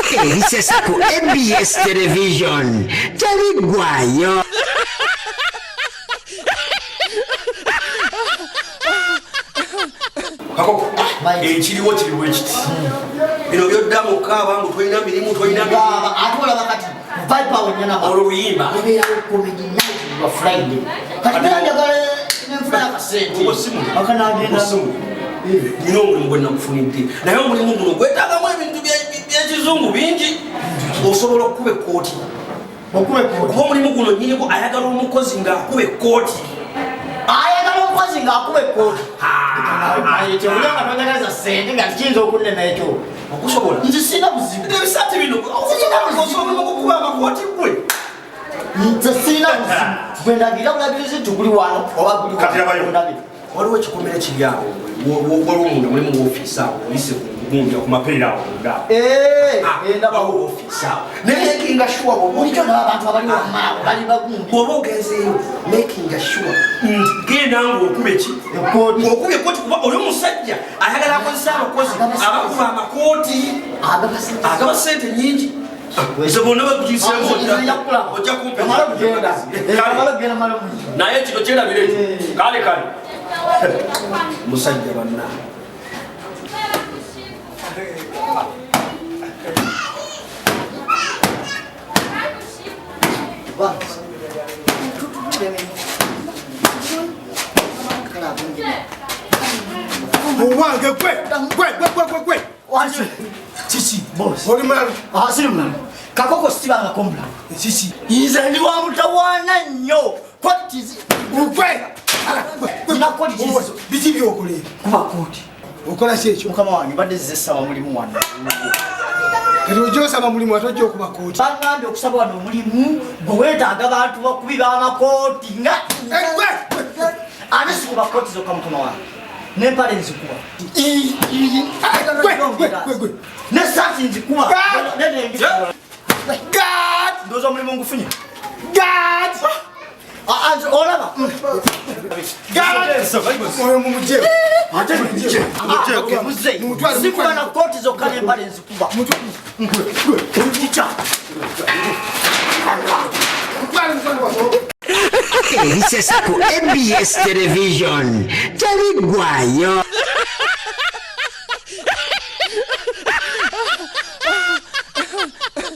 Ebisesa ku ABS Television tebiggwayo. Kakoko, ekiriwo kiri bwekiti. Bino byodda mu kaaba ngu tolina mirimu, tolina mirimu. Ate olaba kati Viper wennyana olwo luyimba. Ebeerawo comedy night lwa Friday. Kati mbeera njagala nenfuna akasente. Akanagenda. Nina omulimu gwe nakufunidde naye omulimu guno gwetaagamu ebintu by'ekizungu bingi. Osobola okukuba ekkooti. Kuba omulimu guno nyinigo ayagala omukozi ng'akuba ekkooti. Ayagala omukozi ng'akuba ekkooti. Ekyo nga tonjagaliza ssente nga kiyinza okunnema ekyo. Okusobola. Nze sirina buzibu. Ebisaati bino osobola okukuba amakooti gwe. Nze sirina buzibu. Gwe ndagira bulagirizi nti guli wano oba guli wano. Waliwo ekikomera kiri awo, waliwo munda mulimu woofiisi awo, oyise ku gundi ku mapeera awo munda. Waliwo woofiisi awo. Naye makinga sure bw'oba Bulijjo ndaba abantu abali wamma awo bali bagundi. Bw'oba ogenzeeyo, makinga sure nti genda ng'okuba eki? Ekkooti. Ng'okuba ekkooti kuba oli omusajja ayagala akozesa abakozi abakuba amakooti. Agaba ssente nnyingi. Nze bonna bakukiiseemu ojja kumpa. Naye kino kyerabira ekyo. Kale kale. Musajja banna. Owange gwe gwe gwe gwe gwe. Kiki? Oli mulalu? Ah, siri mulalu. Kakoko sibangako mulalu. Kiki? Nze ndi wa mutawaana nnyo. Qualities. Gwe! Nina qualities. Biki by'okola ebyo? Kuba kooti. Okola ki ekyo? Mukama wange mbadde nzize ssaba mulimu wano. Kati ojja osaba mulimu ate ojja okuba kooti. Bangambye okusaba wano omulimu gwe weetaaga bantu bakubi b'amakooti nga. Gwe! Ate sikuba kooti zokka mukama wange. N'empale nzikuba. N'essaati nzikuba. Ndowooza omulimu ngufunye. Olaba. Oyo mumugye. Sikuba na kooti zokka n'empale nzikuba. Ebisesa ku ABS Television tebiggwayo.